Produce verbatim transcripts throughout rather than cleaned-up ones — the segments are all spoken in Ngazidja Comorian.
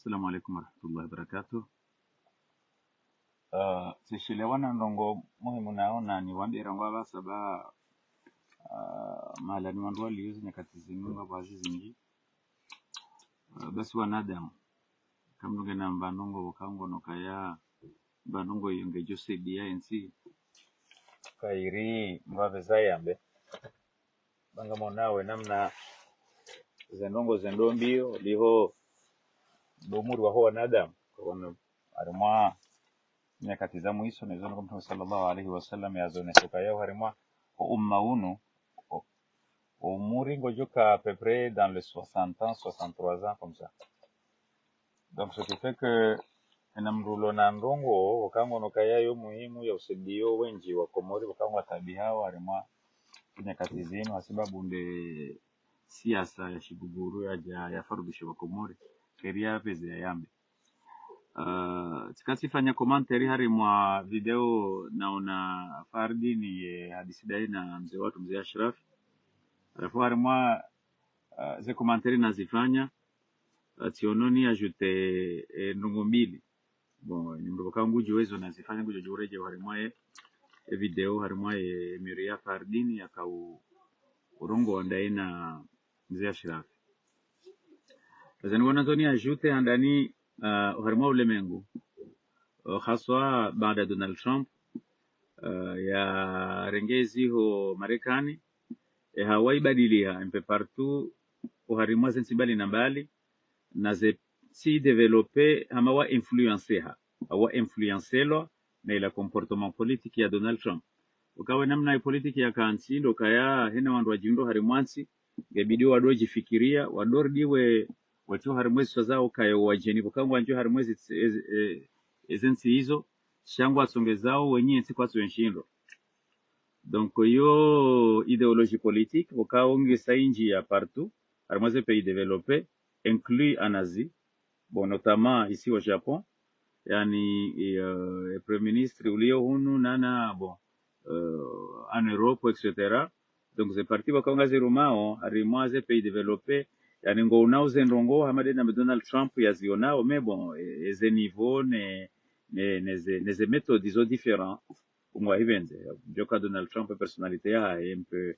Assalamu alaikum warahmatullahi wabarakatuh. Ah, tsishelewa na ndrongoo muhimu naona niwambie rangu apvasa ba, ah, mahalani wandru waliyo zinyakati zinu ngapvo hazi zinji. Ah, basi wanadamu, kamdunge na mba ndrongoo pvoka ngono kaya, mba ndrongoo iyo ngedjo saidia entsi. Kayiri mba pveza yambe. Ba ngamwonawo namna ze ndrongoo zendo mbio, liho ndo umuri waho wanadamu. Kwa hivyo, harimwa nyakati za mwiso, nezo nuka Mtrume swallallahu alayhi wa sallam yazonesa ukaya harimwa o umma unu, o, o umuri ngodjoka à peu près dans les soixante ans, soixante-trois ans, comme ça. Donc, ce qui fait que, ena mndru ulo na ndrongoo, pvoka ngono kaya yo muhimu ya usaidio wendji wa Komori, pvoka ngwataabihao harimwa nyakati zinu, hasibabu nde siasa ya shiguguru yaja yafarubishe wa Komori. Keriya pveze yayambe. Ah, tsika tsifanya commentaire harimwa video naona Fardini ye hadisi dayi na mze watru, mze Ashraf. Halafu harimwa, ah, ze commentaire nazifanya, ah, tsiono ni ajouter, eh, ndrongoo mbili. Bon, ni mndru pvoka ngudjuwa ezo nazifanya ngudjo djuwa uredjei harimwa ye, e video harimwa ye miri ya Fardini yaka u, urongoa ndayi na mze Ashraf. Pveza nikonazo ni ajouter handani, ah, harimwa ulemengu, ah, haswa baada Donald Trump, ah, yarenge ezi ho Marekani, e hawa ibadiliha un peu partout, oharimwa ze ntsi mbali na mbali, na ze ntsi développé hama wa influenceha, hawa influencelwa na ila comportement politique ya Donald Trump. Ukawe namna ye politique yaka ntsi, ndo kaya hena wandru wadjihundro harimwa ntsi, ngebidi wado djifikiria, wado rudi we, wetsi oharimwa eziswa zawo kaya owadjeni, pvoka ngwandjo harimwa ezi, ezi, eh, ezi ntsi izo, sha ngwatsongezao wenyi entsi kwatsu enshindro. Donc, yo idéologie politique, pvoka wo nge sa indji ya partout, harimwa ze pays développés, inclus en Asie, bon, notamment ici au Japon, yaani, e, euh, e Premier Ministre uliyo hunu nana, bon, euh, en Europe, et cetera. Donc, ze parti pvoka ngazirumao, harimwa ze pays développés, yaani, ngoonao ze ndrongoo, hama de namna Donald Trump yazionao, mais bon, e, e ze niveau, ne, ne, ne ze, ne ze méthode zo différent. Ungwa hipvendze, djoka Donald Trump, personnalité yahahe un peu,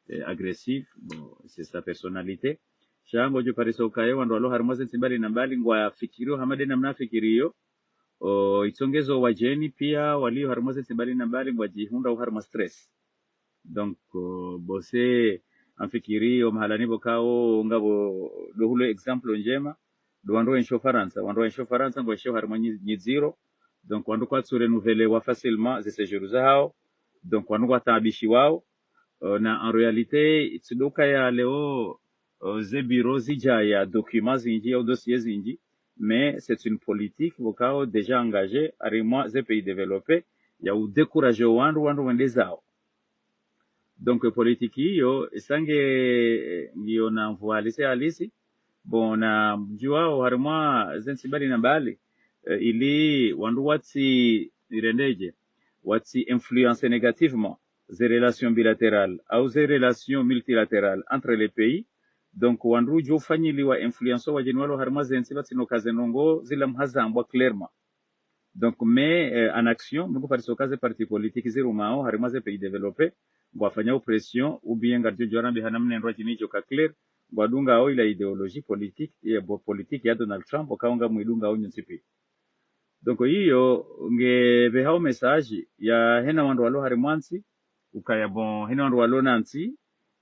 eh, agressive, bon, c'est sa personnalité. Sha ngodjo parisa ukaya wandru walo harimwa ze ntsi mbali na mbali, ngwafikirio hama de namna afikiriyo, o, itsongeza owadjeni pia, waliyo harimwa ze ntsi mbali na mbali, ngwadjihundrao harimwa stress. Donc, o, bo se, amfikiriyo, mahalani pvokao, ngapvo, ndo hulo exemple ndjema, ndo wandru wenshio Farantsa. Wandru wenshio Farantsa, ngwenshio harimwa nyi-, nyidziro. Donc, wandru kwatsu renouveler wa facilement ze séjour zahawo. Donc, wandru ngwataabishiwao. Euh, na en réalité, tsi ndo kaya leo, euh, ze bureau zidjaya documents zindji, au dossiers zindji. Mais c'est une politique, pvokao déjà engagée, harimwa ze pays développés, ya udécourager wandru, wandru wende zawo. Donc, politique iyo, isa nge, eh, ngiyo na nvu halisi halisi. Bon, na mdjuwao harimwa ze ntsi mbali na mbali, eh, ili wandru watsi, irendedje, watsi influencer négativement ze relations bilatérales, au ze relations multilatérales entre les pays. Donc, wandru djo fanyiliwa influence wadjeni walo harimwa ze ntsi pvatsina uka ze ndrongoo zila mhazambwa clairement. Donc, mais, euh, en action, mndru parisa uka ze parti politique zirumao, harimwa ze pays développés, ngwafanyao pression, ou bien ngaridjo djuwa rambe hana mnendro wa djini djoka clair, ngwadungao ila idéologie politique, ye bo politique ya Donald Trump, ukao ngamwidungao nyontsi pia. Donc, iyo, ngepvehao message, ya hena wandru walo harimwa ntsi, ukaya bon, hena wandru walo na ntsi,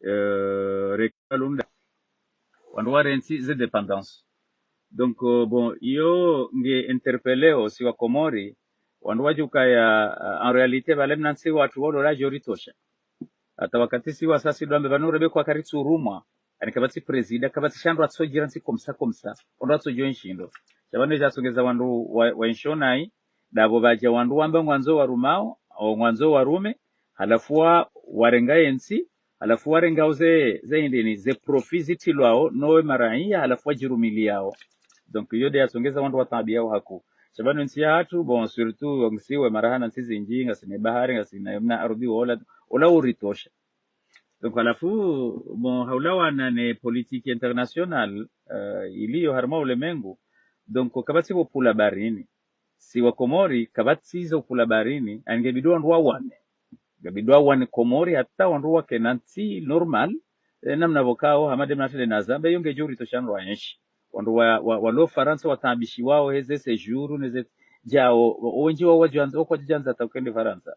euh, reka lunda. Wandru warentsi ze dépendance. Donc, euh, bon, iyo nge interpelleo si wa Komori, wandru wadjukaya, euh, en réalité, pvale mna ntsi watru wolo ladjo ritosha. Hata wakati si wasasi ndo wambe pvanu rebe kwa karitsu rumwa, yaani kapvatsi président, kapvatsi sha ndro atsodjira ntsi comme ça, comme ça, ondro atsodjo nshindo. Sha pvanu djasongeza wandru wa, wa nshonayi, ndapvo pvadja wandru wamba ngwandzo warumao, au ngwandzo warume, halafu wa, warenga yentsi, halafu warenga uze, ze indeni, ze profit zitrilwao, nowe maraiya, halafu wadjirumiliyao. Donc, iyo nde yasongeza wandru wataabiyao haku. Sha pvanu ntsi yahatru, bon, surtout, ngasiwe marahana ntsi zindji, ngasina bahari, ngasina mna ardhi, ola, ola uritosha. Donc, halafu, bon, haulawana ne politique internationale, euh, iliyo harimwa ulemengu, Donc, kapvatsi pvo pvula baharini. Si wa Komori, kapvatsi zo pvula baharini, yaani ngebidi wandru wawane. Ngebidi wawane Komori, hata wandru wakena ntsi normal, eh, namna pvokao, hama de mna tele na Zambia, iyo ngedjo ritosha wandru waenshi. Wandru wa, wa, walo Farantsa wataabishiwao, heze séjour, neze djao, wa, wendji wao wadjandza, wakwadjandza hata ukende Farantsa.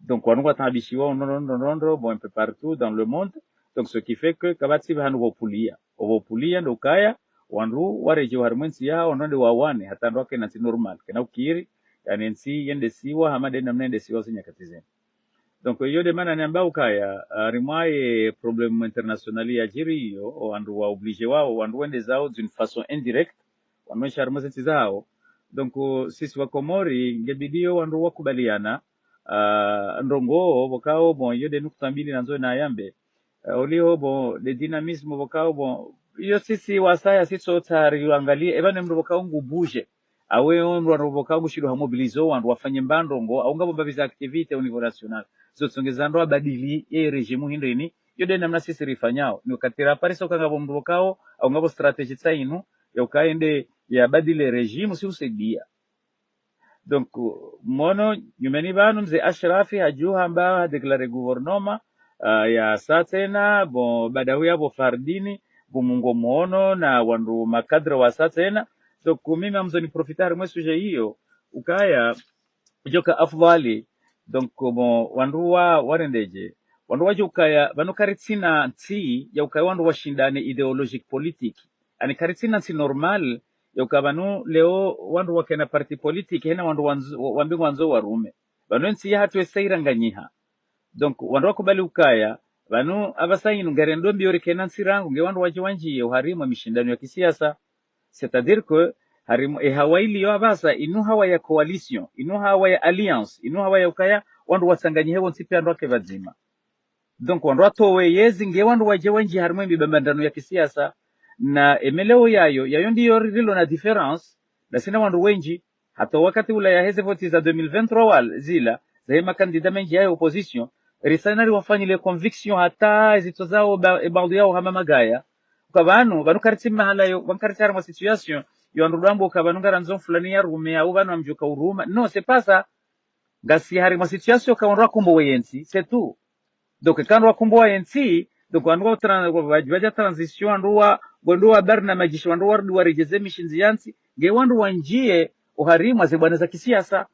Donc, wandru wataabishiwao, ndro, ndro, ndro, ndro, bon, un peu partout dans le monde. Donc, ce qui fait que, kapvatsi pvahanu pvo pvulia. Opvo pvulia, ndo ukaya, wandru waredjei harimwa entsi yawo, wandru wende wawane, hata wandru wakena ntsi normal. Kena ukiri, yaani entsi yendesiwa, hama de namna yendesiwa ze nyakati zinu. Donc, iyo de mana niamba ukaya, ah, harimwa ye problème international yadjiri iyo, o wandru wa obligé wao, wandru wende zao d'une façon indirecte, wandru wenshi harimwa zentsi zawo. Donc, sisi wa Komori, ngebidi yo wandru wakubaliana, ah, ndrongoo, pvokao, bon, iyo de nukta mbili nandzo nayambe. Ah, oliho, bon, de dynamisme, pvokao, bon, iyo sisi wasaya, sisi sontsi riangalie, eba ne mndru pvokao ngu bouger. Awe mndru wandru pvokao ngu shindo ha mobiliser wandru wafanye mba ndrongoo, au ngapvo mba pvi za activité au niveau national. Zo tsongeza wandru wabadili, ye régime hindrini, iyo de namna sisi rifanyao. Ni wakati raparisa uka ngapvo mndru pvokao, au ngapvo stratégie tsa inu, ya uka yende yabadili régime, si usaidia. Donc, mwono, nyumeni pvanu mze Ashrafi hadjuha amba hadéclarer gouvernement, ah, yasa tsena, bon, baada huya pvo Fardini, pvo mungo mwono na wandru makadre wasa tsena. Donc, mimi ngamdzo ni profiter harimwa ye sujet iyo, ukaya, idjoka afdhwali. Donc, bon, wandru wa, warendedje. Wandru wadjua ukaya, pvanu karitsina ntsi, ya ukaya wandru washindane idéologie politique. Yaani karitsina ntsi normal, ya ukaya pvanu leo wandru wakena parti politique, hena wandru wandzo, wa, wambi wandzo warume. Pvanu entsi yahatru yesa iranganyiha. Donc, wandru wakubali ukaya, pvanu apvasa inu ngarendo mbio rikena ntsi rangu, nge wandru wadje wandjiye oharimwa mishindano ya kisiasa. C'est-à-dire que, harimwa, e hawa iliyo apvasa, inu hawa ya coalition, inu hawa ya alliance, inu hawa ya ukaya, wandru watsanganyihe wontsi pia wandru wake pvadzima. Donc, wandru watowe yezi nge wandru wadje wandjiye harimwa mibambandano ya kisiasa, na emeleo yayo, yayo ndiyo ri-, rilo na différence, na sina wandru wendji, hata wakati ula yaheze voti za deux mille vingt-trois wal-, zila, zahe makandida mendji yahe opposition, risana riwafanyile conviction hata ezitso zawo ba-, e baadhwi yawo hama magaya. Uka pvanu, pvanu karitsi mahala yo, pvanu karitsi harimwa situation, yo wandru wambo uka pvanu ngarandzo fulani yarume, au pvanu amdjoka uruma. Non, c'est pas ça. Ngasi harimwa situation ka wandru wakombowe yentsi, c'est tout. Donc, ka wandru wakombowa yentsi, donc, wandru wa tran-, wa, wa, wadja transition, wandru wa, wandru wa barnamaji, wandru warudi waredjeze mishindzi yantsi, nge wandru wandjiye oharimwa ze bwana za kisiasa.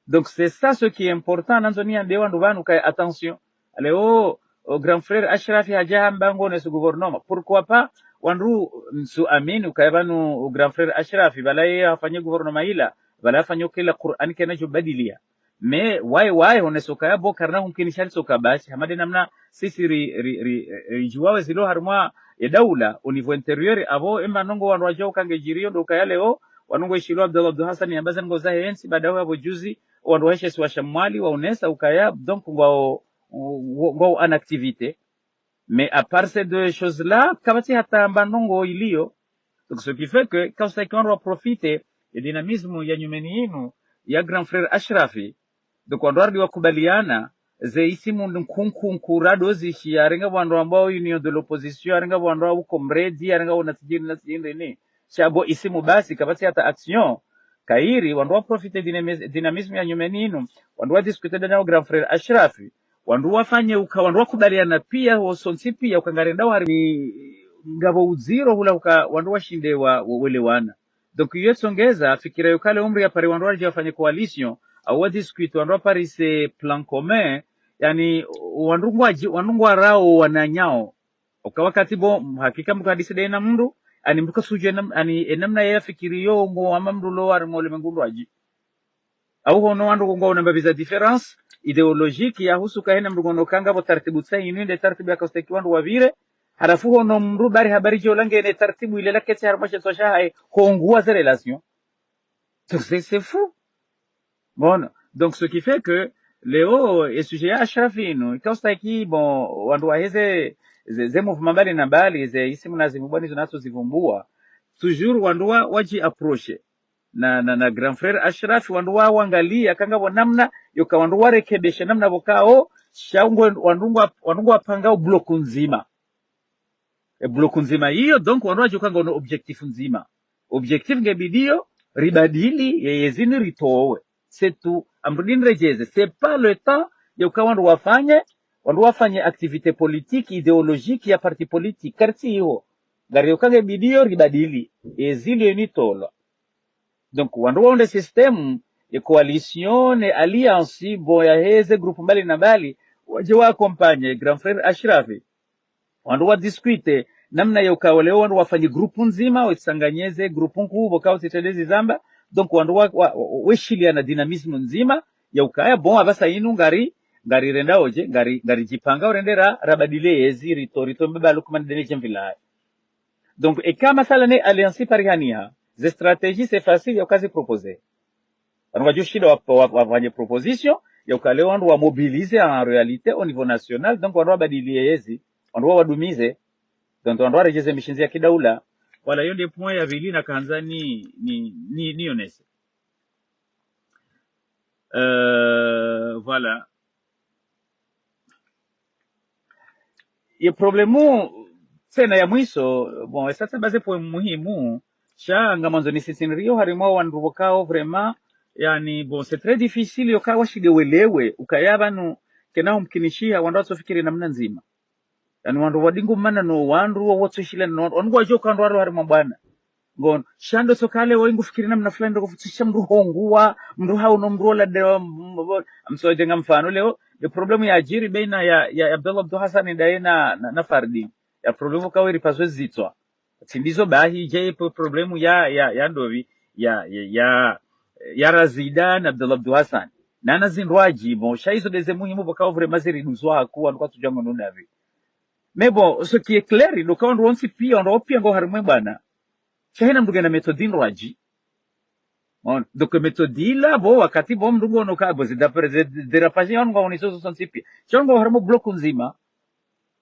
Donc, c'est ça ce qui est important, nandzo niyambe wandru pvanu kaya attention. Leo, o grand frère Ashrafi hadja hamba ngoneso gouvernement. Pourquoi pas, wandru ntsu amini, ukaya pvanu o grand frère Ashrafi, pvala ye afanye gouvernement ila, pvala afanye ukila Qur'an kena djo badilia. Mais, waye, waye, honeso kaya bo karina humkinisha ritsoka basi, hama de namna sisi ri, ri, ri, ri, ridjuwawo zilo harimwa e daula, au niveau intérieur, apvo emba ndrongoo wandru wadjua uka ngedjiriyo, ndo ukaya leo, wandru ngo ishilo Abdallah Abdou Hassan yamba ze ndrongoo zahe yentsi, baada huya pvo juzi, wandru wahe she isiwa sha Mwali, waonesa ukaya, donc, ngwao, ngwao, ngwao en activité. Mais à part ces deux choses-là, kapvatsi hata mba ndrongoo iliyo. Donc, ce qui fait que, ka usaki wandru waprofite, e dynamisme ya nyumeni inu, ya grand frère Ashrafi, donc, wandru warudi wakubaliana, ze isimu nkunkunku rado zishi, yarenga wandru ambao union de l'opposition, yarenga wandru au comrade, yarenga wana sijini na sijini ni. Sha bo isimu basi, kapvatsi hata action. Kairi, wandru waprofite dynamis-, dynamisme ya nyumeni inu, wandru wadiscuter na o grand frère Ashrafi, wandru wafanye uka, wandru wakubaliana pia, wosontsi pia, uka ngarendao hari ngapvo udziro hula uka, wandru washinde wa, wa, welewana. Donc, iyo tsongeza, fikira yo kale umri ya pare wandru wadje wafanye coalition, au wadiscuter, wandru waparise plan commun, yaani, wandru ngwadji, wandru ngwarao wananyao. Uka wakati bo, hakika mndru kadisi de na mndru, yaani mndru kasudjua na, yaani, e namna ya fikiri yo, ngo ama mndru lo, harimwa ulemengu ndwadji. Au hono wandru ngwao na mba pvi za différence idéologique ya husu ka hena mndru ngono ka ngapvo taratibu tsa inu nde taratibu ya ka usaki wandru wapvire. Halafu hono mndru bari habari djo la ngene taratibu ile la ketsi harimwa she isiwa shahahe, ho nguwa ze relation. Donc c'est, c'est fou. Bon, donc ce qui fait que leo, e sujet ya Ashrafi inu, ika usaki, bon, wandru waheze, ze, ze mouvement mbali na mbali, ze isimu na zivumbua nizo natso zivumbua. Toujours wandru wa, wadji approcher na, na, na grand frère Ashrafi, wandru wa, wangalia, ka ngapvo namna, yoka wandru warekebeshe namna pvokao, sha ngwe, wandru ngwa, wandru ngwapangao bloc ndzima. E bloc ndzima iyo, donc wandru wadjo uka ngwano objectif ndzima. Objectif nge bidiyo, ribadili, ye yezi ni ritowe. C'est tout. Amrudi niredjeze. C'est pas le temps, ye uka wandru wafanye, wandru wafanye activité politique, idéologique ya parti politique. Kartsi iho. Ngari uka nge bidiyo, ribadili. Yezi liyo ni tolwa. Donc, wandru waunde système, ye coalition, ne alliance, bon, ya heze groupe mbali na mbali, wadje wa accompagner grand frère Ashrafi. Wandru wa discuter, namna ya uka wale wandru wafanye groupe ndzima, wetsanganyeze groupe nkuu, boka utsitendezi zamba. Donc, wandru wa, wa, wa, weshiliana dynamisme ndzima, ya ukaya, bon, apvasa inu ngari, ngari renda oje, ngari, ngari djipanga urendera, rabadile yezi, rito, rito mbaba Lukman Dene Jemvila. Donc, eka masala ne alliance parihaniha, ze stratégie c'est facile ya ukazi proposer. Wandru wadjushinda wa, wa, wa, wafanye proposition, ya uka leo wandru wa mobiliser en réalité au niveau national, donc wandru wabadili yezi, wandru wadumize, donc wandru waredjeze mishindzi ya kidaula. Voilà, iyo nde point ya pvili nakandza ni, ni, ni, niyonese. Euh, voilà. Ye problème tsena ya mwiso, bon, esa tsa baze point muhimu, sha ngamwandzo nisisitize harimwa wandru wokao vraiment, yani, bon, c'est très difficile yoka washinde welewe, ukaya pvanu kena humkinishiha wandru watsofikiri namna ndzima. Yani wandru wadingumana no wandru, wotsoshiliana no wandru, wandru wadjo uka wandru walo harimwa bwana. Ngono, sha ndo tsoka leo ingufikiri namna fulani ndo kufutsi sha mndru honguwa, mndru hauno mndru ola de, m-, m-, amsojenga mfano leo, le problème yadjiri baina ya, ya, ya Abdallah Abdou Hassan ndaye na, na, na Fardine. Ya problème kaweri pazwe zitswa. Tsi ndizo bahi, dje ipo problème ya, ya, ya ndopvi, ya, ya, ya, ya Razida na Abdallah Abdou Hassan. Nana zindru adji, bon, sha izo ndeze muhimu, boka vraiment ziriduzwa haku, wandru kwatsudjango nunapvi. Mais bon, ce qui est clair, ndo ka wandru wontsi pia, wandru pia ngo harimwa bwana. Sha hena mndru ngena méthode ndrwadji. Bon, donc méthode ila, bon, wakati bon, mndru ngono ka, bon, zidapre-, zi-, dérapage, wandru ngwaoniso zontsi pia. Sha wandru ngo harimwa bloc ndzima.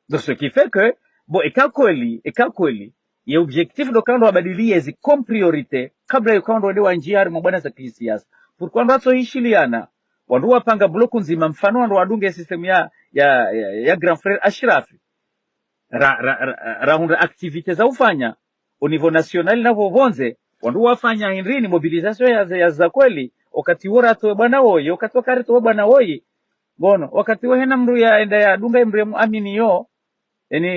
Donc, ce qui fait que, bon, eka kweli, eka kweli, ye objectif ndo ka wandru wabadili yezi comme priorité, kabla yo ka wandru wende wandjie harimwa bwana za kisiasa. Pourquoi wandru watsohishiliana, wandru wapanga bloc ndzima, mfano wandru wadunge système ya, ya, ya, ya grand frère Ashrafi. Ra, ra, ra, rahundra activités za ufanya, au niveau national na pvo pvondze, wandru wafanya hindrini, mobilisation ya, ya za kweli, wakati wo ratowe bwana woyi, wakati wo karitowe bwana woyi. Ngono, wakati wo hena mndru yaenda yadunga mndru yamuamini yo, yani,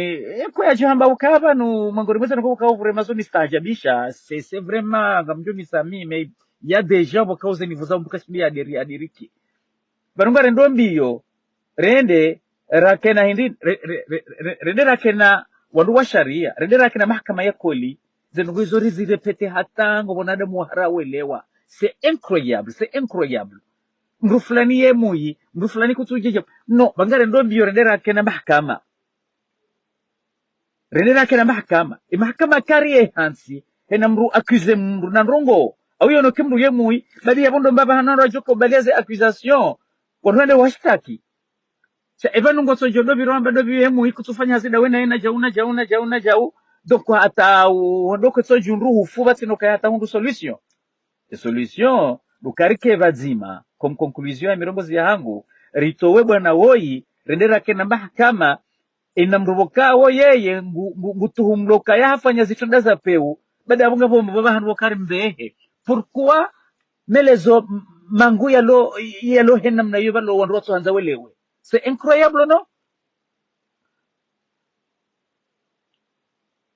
eko yadjo hamba uka pvanu, mangori mweza nako uka vraiment zo nistaajabisha, c'est, c'est vraiment, ngamdjo nisamihi, mais il y a des gens, boka uze niveau za mbuka shimbi ya diri, ya diriki. Pvanu ngarendo mbiyo, rende rakena hindri, re-, re-, re-, re-, rende rakena wandru wa sharia, rende rakena mahakama ya kweli, zendrongo izo rizirépéter hata ngo wanadamu wahara welewa. C'est incroyable, c'est incroyable. Mndru fulani ye mwi, mndru fulani kutsudjidja. Non, pvanu ngarendo mbiyo rende rakena mahakama. Rende rakena mahakama. E mahakama kari ye hantsi, hena mndru accusé mndru na ndrongo. Au yono ke mndru ye mwi, badi yapvo ndo mbapvi hana wandru wadjo kubali ze accusation. Wandru wende washtaki. Sha epvanu ngotsodjo ndopvi rwamba ndopvi ye mwi kutsufanya hazi ndawe na yena djau na djau na djau na djau. Donc hata u-, ndo ketsodjo ndru hufu pvatsina ukaya hata hundru solution. E solution, ndo ka rike pvadzima, comme conclusion ya mirongozi yahangu, ritowe bwana woyi, rende rakena mahakama, ena mndru pvoka wo yeye, ngu, ngu, ngutuhumulwa ukaya hafanya zitrendwa za pewu, badi apvo ngapvo mbapvi hanu pvoka ri mbehe. Pourquoi melezo m-, mangu yalo, yalo hena mna yo pvalo wandru watsohandza welewe. C'est incroyable, non?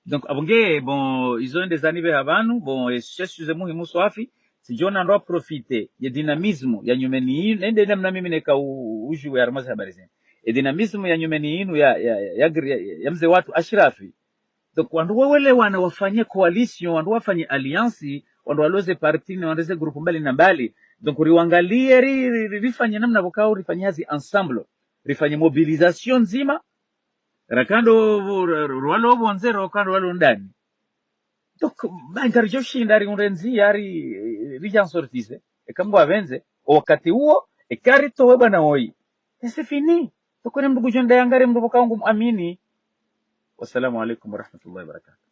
Donc, apvo nge, bon, izo nde zanipveha pvanu, bon, e, ce sujet muhimu swafi, tsidjona ndo profiter, ye dynamisme ya nyumeni inu, nende namna mimi neka u-, ujuwe harimwa ze habari zinu. E dynamisme ya nyumeni inu ya, ya, ya, ya, ya, ya mze watru Ashrafi. Donc, wandru wewelewana wafanye coalition, wandru wafanye alliance, wandru walo ze parti, ne wandru ze groupe mbali na mbali. Donc, riwangalie, ri, ri, ri, rifanye namna pvoka rifanye hazi ensemble. Rifanye mobilisation ndzima, rakando, ru-, ru-, rwalo pvondze, rakando rwalo ndani. Donc, ba ngaridjo shinda rihundre ndzia ri, ridja nsortise. Eka Mngu apvendze, o wakati uwo, eka ritowe bwana woyi. Et c'est fini. Donc, ne mndru kudjo nda yangare mndru pvoka ngumuamini. Wassalamu alaikum warahmatullahi wabarakatuh.